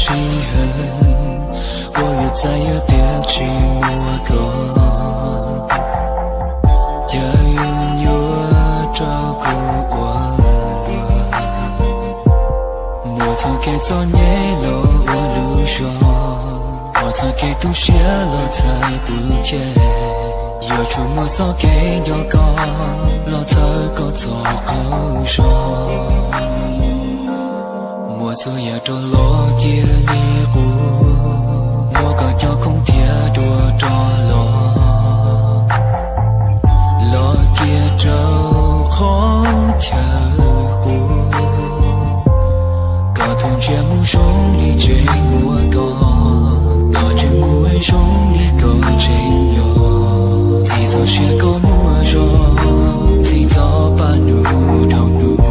Sij hawm uas yuav txais yog tias tsis muaj koj, cas yuav nyuaj rau kuv ua luaj. Muaj txoj kev txom nyem los ua lub zog, muaj txoj kev tu siab los txhais tus ceg, yuav tsum muaj txoj kev nco koj los txhawb koj txog qaug zog. Muaj txhua yam rov los cia li qub, muab koj cov khoom thiab dua rov los, los cia rau qhov chaw qub. Koj tus ntsej muag zoo li tseem muaj koj, koj ntsej muag zoo li koj tseem nyob. Txiv txoj sia koj muaj zog, txiv txoj pa nug dhau nug.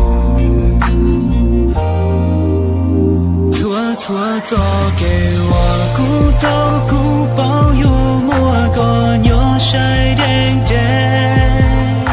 Txhua txhua txoj kev uas kuv taug kuv paub yuav muaj koj nyob saib deb ces,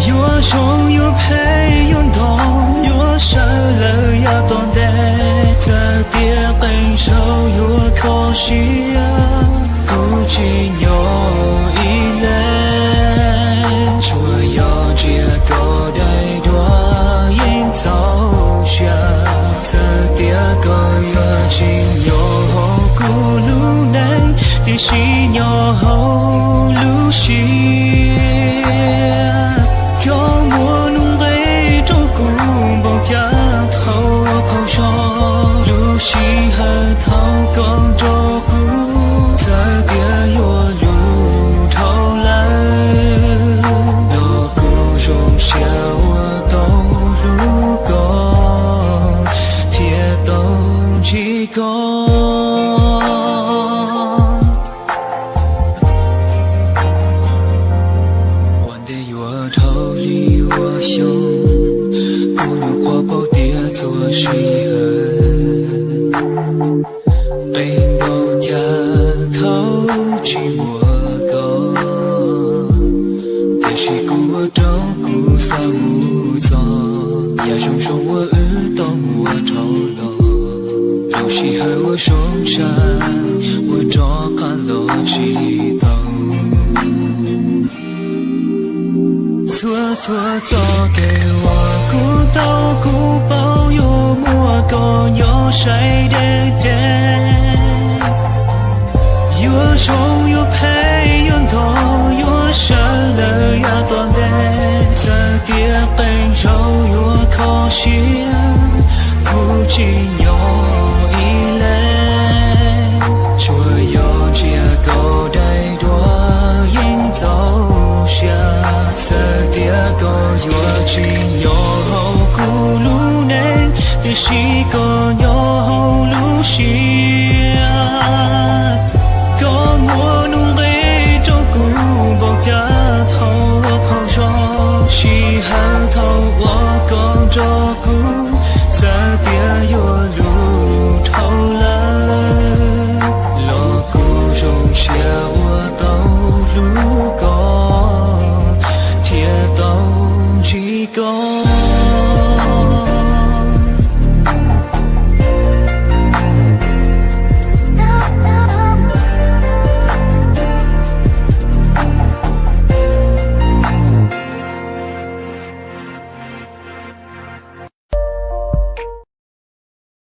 yuav zoo yuav phem yuav ntog yuav sawv lawm yav tom ntej. Txawm tias qee zaug yuav kho siab, kuv tsis nyob ib leeg. Tsuas yog ntsia koj daim duab yeej txaus siab. Txawm tias koj yuav tsis nyob hauv kuv lub neej, tiam sis nyob hauv lub siab. Koj muaj nuj nqis rau kuv npaum cas thaum ua qaug zog, lub sij hawm thaum koj nrog kuv. Txawm tias yuav luj dhau lawm, los kuv zoo siab uas tau hlub koj thiab tau ntsib koj. Ua ntej yuav dhau li ua xyoo, kuv nyuam qhuav paub tias txhua sij hawm qee npaum cas thaum tsis muaj koj. Tiam sis kuv ua rau kuv xav mus txog yam zoo zoo uas wb tau muaj dhau los. Lub sij hawm uas zoo tshaj uas rov qab los tsis tau. Txhua txhua txoj kev uas kuv taug kuv paub yuav muaj koj nyob saib deb ces, yuav zoo yuav phem yuav ntog yuav sawv lawm yav tom ntej. Txawm tias qee zaug yuav kho siab, kuv tsis nyob ib leeg. Tsuas yog ntsia koj daim duab yeej txaus siab. Txawm tias koj yuav tsis nyob hauv kuv lub neej, tiam sis koj nyob hauv lub siab.